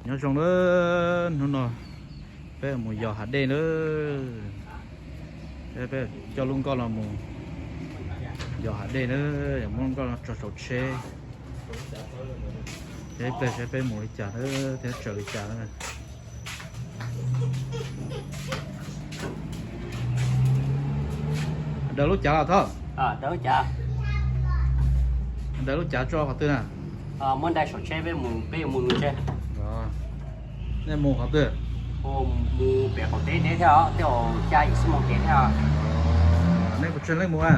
Nyob zoo na, hnub no peb mus yos hav dej na. Peb coj lub nkoj no mus yos hav dej na, yog muab nkoj no tso saum tsheb, peb peb mus li cas na, thiab tsaws li cas na. Daws lub cav los Thoj? Daws lub cav tso qhov twg na? Muab ntais saum tsheb, peb mus, peb yuav mus tse. Nej mus qhov twg? Mus pem qaum teb thiab, tej zaum xya yim xuab moos kev thiab. Nej puas tsawg leej mus a?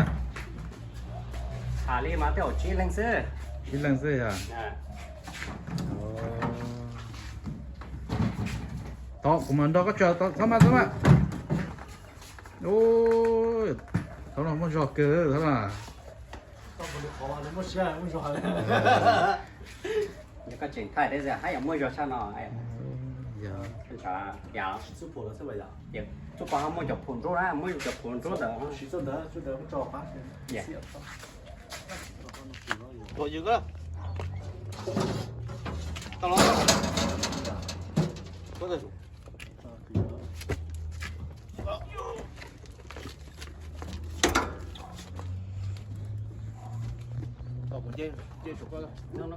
Tham li mas tej zaum tsib leeg xwb. Tsib leeg xwb yog? Thov kuv mam nrog koj tsaws, txhob maj txhob maj. Thaum no muaj zog kawg, thaum no. Koj tseem thaij thiab, haj yam muaj zog tshaj no. Tsuj pom ho muaj cov phom nruab na, muaj cov phom nruab ntawd. Los yws koj. Tau los.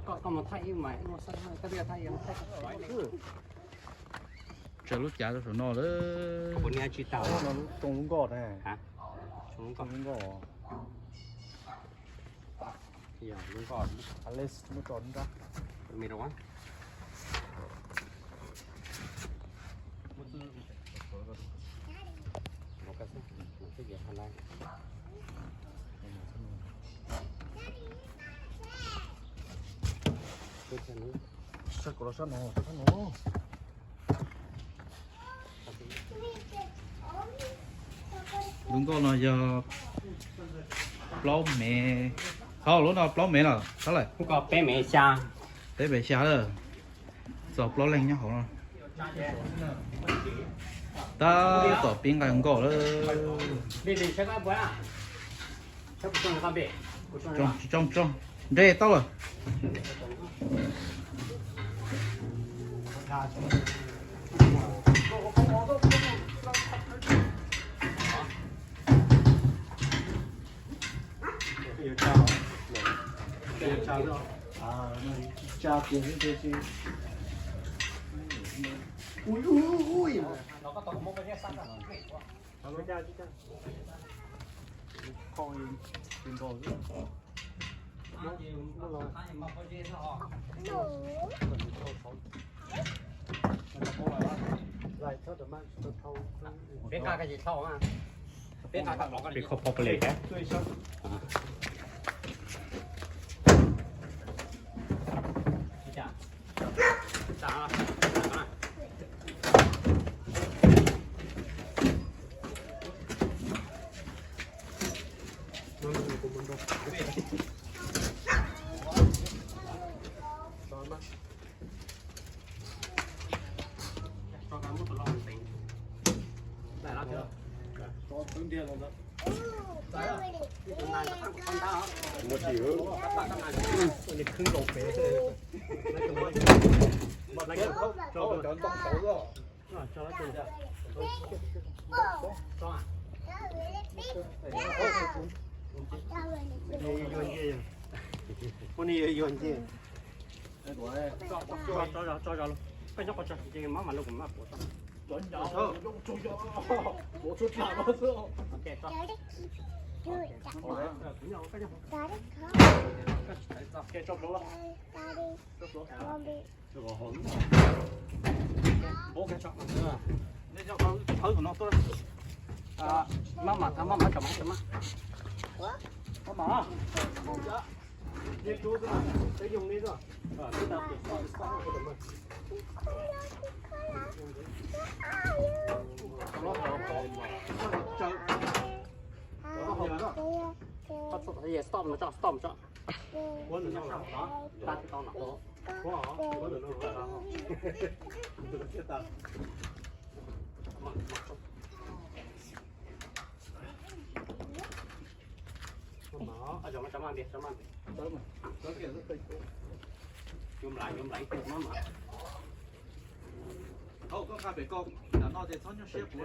Koj mus thaij ib mas, koj thaij ib. Tsaws lub cav rau saum no lawm. Tsoo lub nkoj na. Tsoo lub nkoj. Yog lub nkoj. Muab tso nrab. Sab kuv los sab no, sab no. Lub nkoj no yog plaub mev, hauv lub no plaub mev los tab lawm? Peb mev xya. Peb mev xya lawm. Txog plaub leeg nyob hauv no. Tab tom pib nqa nkoj lawm. Tso, tso, nres tau lawm. Peb qho pov lem thiab. Ua ni yuag nciag. Tso zog, tso zog los. Koj nyob qhov tso ces mab mam los kuv mam puav tso. Tso plhuav los. Tso plhuav. Qhawv no tuaj. Mab mam, mab mam, mab mam. Stop no tso, stop no tso. Pem koj, nram no ces txhob nyuaj siab kuv.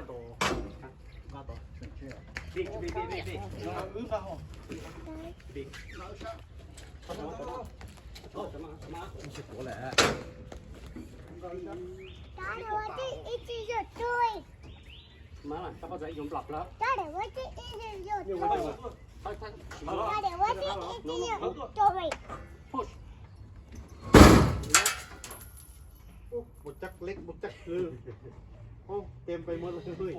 Ua cab leb ua cab lw. Ua tes pais muab lawm.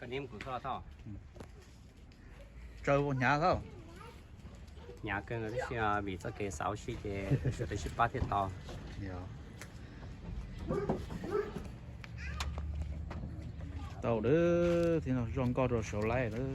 Koj nim kuv txog tho. Tsaws ua hnyav tau. Hnyav kawg tab sis vim txoj kev xav ua si ces sawv daws sib pab thiaj tau. Tau lawm, thiab no zoj nkoj rau saud laib lawm.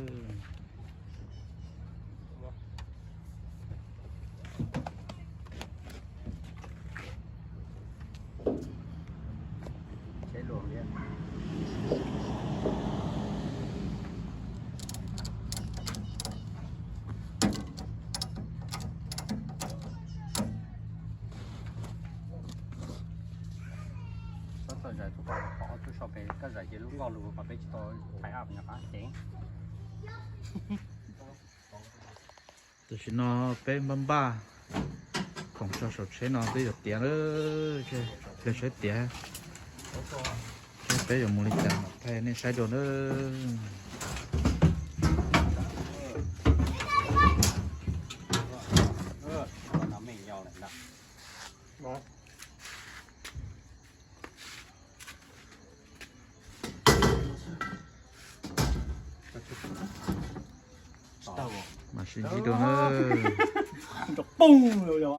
Txhob txawm zais tuaj kom qhov ob tug so pem, koj zais ces lub nkoj lus qhov peb tsis tau thaiv ab nyuag qab ceev. Tam sim no peb npaj npaj khoom tso saum tsheb no twb yuav tiav lawm, pliag saib tiav seb peb yuav mus li cas, thaij nej saib dua nawb. Mas sib ntsib dua nawb.